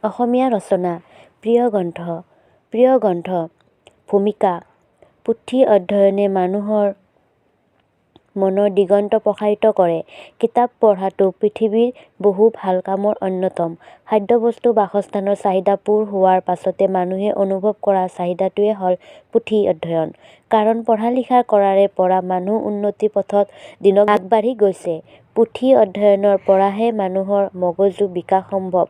অসমীয়া ৰচনা। প্ৰিয় গ্ৰন্থ। প্ৰিয় গ্ৰন্থ। ভূমিকা: পুথি অধ্যয়নে মানুহৰ মনৰ দিগন্ত প্ৰসাৰিত কৰে। কিতাপ পঢ়াটো পৃথিৱীৰ বহু ভাল কামৰ অন্যতম। খাদ্যবস্তু, বাসস্থানৰ চাহিদা পূৰ হোৱাৰ পাছতে মানুহে অনুভৱ কৰা চাহিদাটোৱেই হ'ল পুথি অধ্যয়ন। কাৰণ পঢ়া-লিখা কৰাৰে পৰা মানুহ উন্নতিৰ পথত দিনক আগবাঢ়ি গৈছে। পুথি অধ্যয়নৰ পৰাহে মানুহৰ মগজুৰ বিকাশ সম্ভৱ।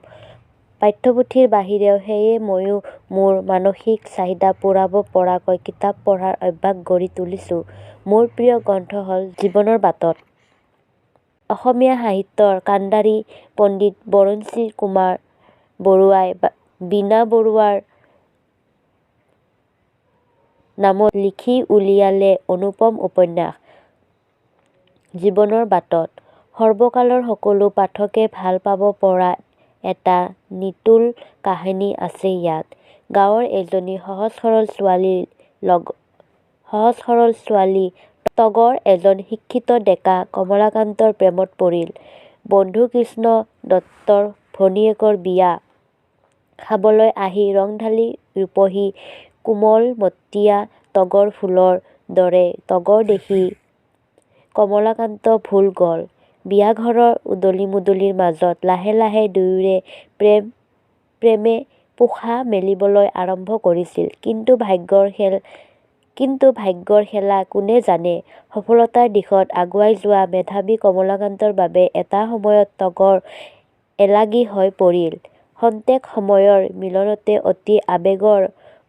পাঠ্যপুথিৰ বাহিৰেও সেয়ে মইও মোৰ মানসিক চাহিদা পূৰাব পৰাকৈ কিতাপ পঢ়াৰ অভ্যাস গঢ়ি তুলিছোঁ। মোৰ প্ৰিয় গ্ৰন্থ হ'ল জীৱনৰ বাটত। অসমীয়া সাহিত্যৰ কাণ্ডাৰী পণ্ডিত বৰঞ্চি কুমাৰ বৰুৱাই বীণা বৰুৱাৰ নামত লিখি উলিয়ালে অনুপম উপন্যাস 'জীৱনৰ বাটত'। সৰ্বকালৰ সকলো পাঠকে ভাল পাব পৰা এটা নিটোল কাহিনী আছে ইয়াত। গাঁৱৰ এজনী সহজ-সৰল ছোৱালী তগৰ এজন শিক্ষিত ডেকা কমলাকান্তৰ প্ৰেমত পৰিল। বন্ধু কৃষ্ণ দত্তৰ ভনীয়েকৰ বিয়া খাবলৈ আহি ৰংধালী ৰূপহী কোমলমতীয়া তগৰ ফুলৰ দৰে তগৰ দেখি কমলাকান্ত ভোল গ'ল। বিয়াঘৰৰ উদুলি-মুদুলিৰ মাজত লাহে লাহে দুয়োৰে প্ৰেমে পোখা মেলিবলৈ আৰম্ভ কৰিছিল। কিন্তু ভাগ্যৰ খেলা কোনে জানে সফলতাৰ দিশত আগুৱাই যোৱা মেধাৱী কমলাকান্তৰ বাবে এটা সময়ত তগৰ এলাগী হৈ পৰিল। ক্ষন্তেক সময়ৰ মিলনতে অতি আৱেগৰ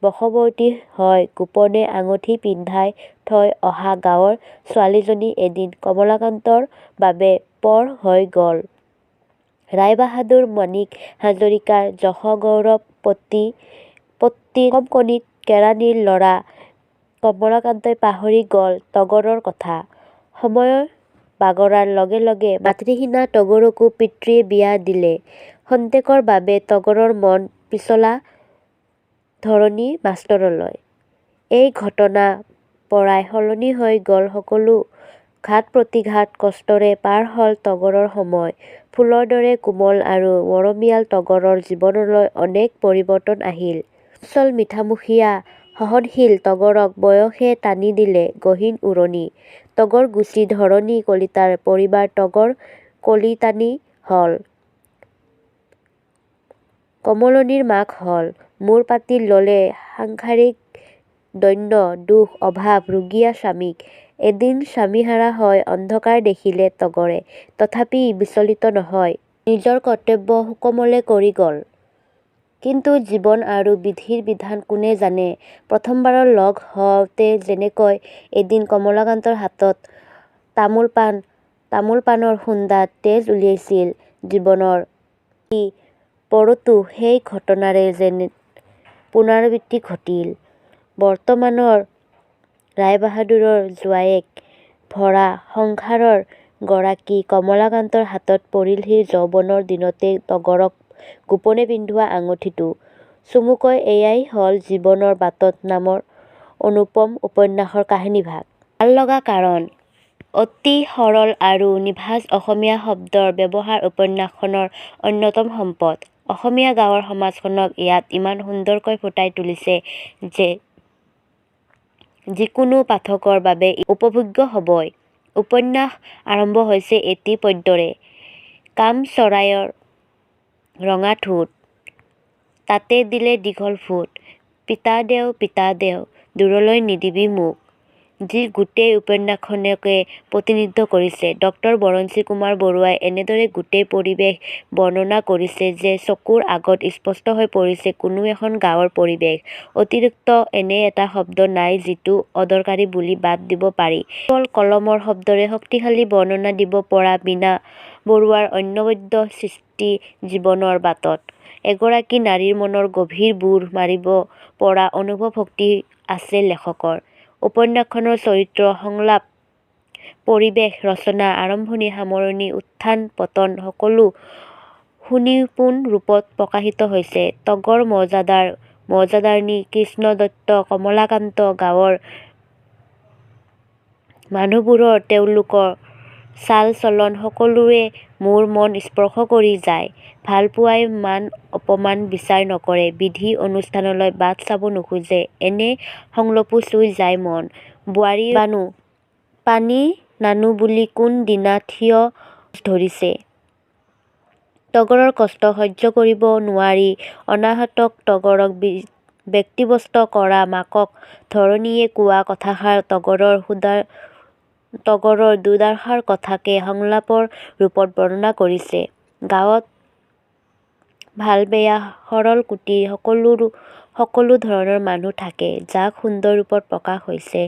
বশৱৰ্তী হৈ গোপনে আঙুঠি পিন্ধাই থৈ অহা গাঁৱৰ ছোৱালীজনী এদিন কমলাকান্তৰ বাবে পৰ হৈ গ'ল। ৰায়বাহাদুৰ মাণিক হাজৰিকাৰ যশ-গৌৰৱ প্ৰতিপত্তিৰ খমখমনিত কেৰাণীৰ ল'ৰা কমলাকান্তই পাহৰি গ'ল তগৰৰ কথা। সময় বাগৰাৰ লগে লগে মাতৃহীনা তগৰকো পিতৃয়ে বিয়া দিলে। ক্ষন্তেকৰ বাবে তগৰৰ মন পিছলা ধৰণী মাষ্টৰলৈ। এই ঘটনা পৰাই সলনি হৈ গ'ল সকলো। ঘাত-প্ৰতিঘাত, কষ্টৰে পাৰ হ'ল তগৰৰ সময়। ফুলৰ দৰে কোমল আৰু মৰমীয়াল তগৰৰ জীৱনলৈ অনেক পৰিৱৰ্তন আহিল। চঞ্চল, মিঠামুখীয়া, সহনশীল তগৰক বয়সে টানি দিলে গহীন ওৰণি। তগৰ গুচি ধৰণী কলিতাৰ পৰিবাৰ তগৰ কলিতানী হ'ল। কমলনিৰ মাক হ'ল। মূৰ পাতি ল'লে সাংসাৰিক দৈন্য, দুখ, অভাৱ, ৰুগীয়া স্বামীক। এদিন স্বামীহাৰা হৈ অন্ধকাৰ দেখিলে তগৰে। তথাপি বিচলিত নহৈ নিজৰ কৰ্তব্য সুকলমে কৰি গ'ল। কিন্তু জীৱন আৰু বিধিৰ বিধান কোনে জানে প্ৰথমবাৰ লগ হওঁতে যেনেকৈ এদিন কমলাকান্তৰ হাতত তামোল-পাণৰ খুন্দাত তেজ ওলাইছিল, জীৱনৰ পৰতো সেই ঘটনাৰে যেন পুনৰাবৃত্তি ঘটিল। বৰ্তমানৰ ৰায়বাহাদুৰৰ জোঁৱায়েক, ভৰা সংসাৰৰ গৰাকী কমলাকান্তৰ হাতত পৰিলহি যৌৱনৰ দিনতেই তগৰক গোপনে পিন্ধোৱা আঙুঠিটো। চমুকৈ এয়াই হ'ল জীৱনৰ বাটত নামৰ অনুপম উপন্যাসৰ কাহিনীভাগ। ভাল লগা কাৰণ: অতি সৰল আৰু নিভাঁজ অসমীয়া শব্দৰ ব্যৱহাৰ উপন্যাসখনৰ অন্যতম সম্পদ। অসমীয়া গাঁৱৰ সমাজখনক ইয়াত ইমান সুন্দৰকৈ ফুটাই তুলিছে যে যিকোনো পাঠকৰ বাবে ই উপভোগ্য হ'বই। উপন্যাস আৰম্ভ হৈছে এটি পদ্যৰে কাম চৰাইৰ ৰঙা ঠোঁট, তাতে দিলে দীঘল ফোঁট, পিতা দেও পিতা দেও দূৰলৈ নিদিবি মোক যি গোটেই উপন্যাসখনকে প্ৰতিনিধিত্ব কৰিছে। ড বৰঞ্চি কুমাৰ বৰুৱাই এনেদৰে গোটেই পৰিৱেশ বৰ্ণনা কৰিছে যে চকুৰ আগত স্পষ্ট হৈ পৰিছে কোনো এখন গাঁৱৰ পৰিৱেশ। অতিৰিক্ত এনে এটা শব্দ নাই যিটো অদৰকাৰী বুলি বাদ দিব পাৰি। কেৱল কলমৰ শব্দৰে শক্তিশালী বৰ্ণনা দিব পৰা বীণা বৰুৱাৰ অনবদ্য সৃষ্টি জীৱনৰ বাটত। এগৰাকী নাৰীৰ মনৰ গভীৰ বুৰ মাৰিব পৰা অনুভৱ শক্তি আছে লেখকৰ। উপন্যাসখনৰ চৰিত্ৰ, সংলাপ, পৰিৱেশ ৰচনা, আৰম্ভণি, সামৰণি, উত্থান-পতন সকলো সুনিপুণ ৰূপত প্ৰকাশিত হৈছে। তগৰ মৌজাদাৰ, মৌজাদাৰনী, কৃষ্ণ দত্ত, কমলাকান্ত, গাঁৱৰ মানুহবোৰ, তেওঁলোকৰ চাল-চলন সকলোৱে মোৰ মন স্পৰ্শ কৰি যায়। ভালপোৱাই মান-অপমান বিচাৰ নকৰে, বিধি-অনুষ্ঠানলৈ বাট চাব নোখোজে এনে সংলাপেও চুই যায় মন। বোৱাৰী বানো পানী নানো বুলি কোন দিনা থিয় ধৰিছে? তগৰৰ কষ্ট সহ্য কৰিব নোৱাৰি অনাহকত তগৰক ব্যতিব্যস্ত কৰা মাকক ধৰণীয়ে কোৱা কথাষাৰ তগৰৰ দুৰ্দশাৰ কথাকে সংলাপৰ ৰূপত বৰ্ণনা কৰিছে। গাঁৱত ভাল-বেয়া, সৰল-কুটিল সকলো ধৰণৰ মানুহ থাকে, যাক সুন্দৰ ৰূপত প্ৰকাশ হৈছে।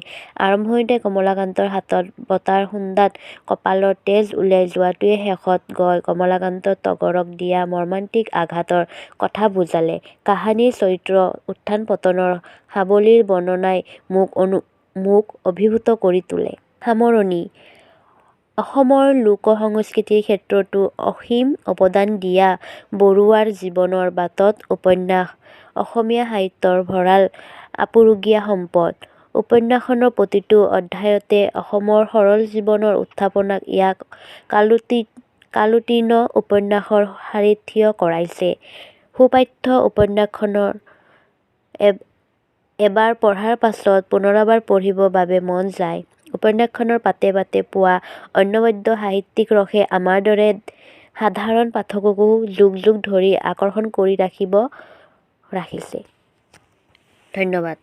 আৰম্ভণিতে কমলাকান্তৰ হাতত বটাৰ খুন্দাত কপালৰ তেজ ওলাই যোৱাটোৱে শেষত গৈ কমলাকান্তই তগৰক দিয়া মৰ্মান্তিক আঘাতৰ কথা বুজালে। কাহিনীৰ চৰিত্ৰৰ উত্থান-পতনৰ সাৱলীল বৰ্ণনাই মোক অভিভূত কৰি তোলে। সামৰণি। অসমৰ লোক সংস্কৃতিৰ ক্ষেত্ৰতো অসীম অৱদান দিয়া বৰুৱাৰ জীৱনৰ বাটপথ উপন্যাস অসমীয়া সাহিত্য ভঁৰালৰ আপুৰুগীয়া সম্পদ। উপন্যাসখনৰ প্ৰতিটো অধ্যায়তে অসমৰ সৰল জীৱনৰ উত্থাপনে ইয়াক কালোত্তীৰ্ণ উপন্যাসৰ শাৰীত থিয় কৰাইছে। সুপাঠ্য উপন্যাসখন এবাৰ পঢ়াৰ পাছত পুনৰবাৰ পঢ়িবৰ বাবে মন যায়। উপন্যাসখনৰ পাতে পাতে পোৱা অনবদ্য সাহিত্যিক ৰসে আমাৰ দৰে সাধাৰণ পাঠককো যুগ যুগ ধৰি আকৰ্ষণ কৰি ৰাখিছে। ধন্যবাদ।